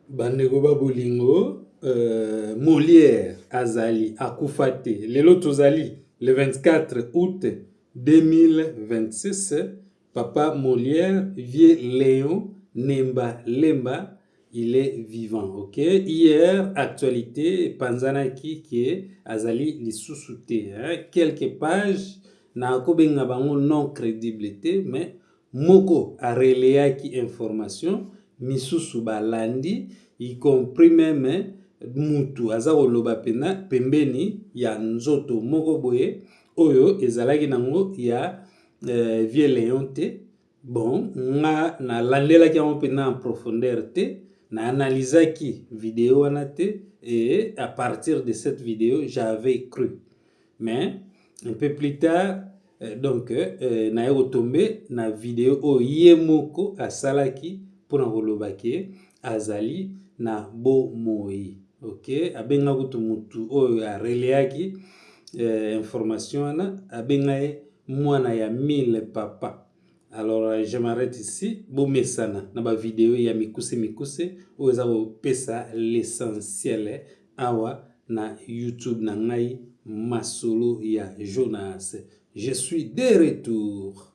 Bandeko ba bolingo, Molière azali akufa te. Lelo tozali le 24 août 2026. Papa Molière, vieux Léon Nemba Lemba, il est vivant. Ok, hier actualité epanzanaki ke azali lisusu te, hein? Quelques pages nakobenga bango non crédible te, mais moko arelayaki information, misusu balandi, y compris meme mutu aza koloba pena pembeni ya nzoto moko boye oyo ezalaki nango ya vieux Léon te. Bon, nga nalandelaki yango mpena en profondeur te, na analysaki video wana te, et à partir de cette vidéo j'avais cru, mais un peu plus tard donc naye kotombe na video oyo ye moko asalaki mpona koloba ke azali na bomoi. Ok, abenga kutu mutu oyo arelayaki information wana, abenga ye mwana ya mille papa. Alors je m'arrête ici. Bomesana na bavideo ya mikuse mikuse oyo eza kopesa l'essentiel awa na YouTube na ngai, Masolo ya Jonas. Je suis de retour.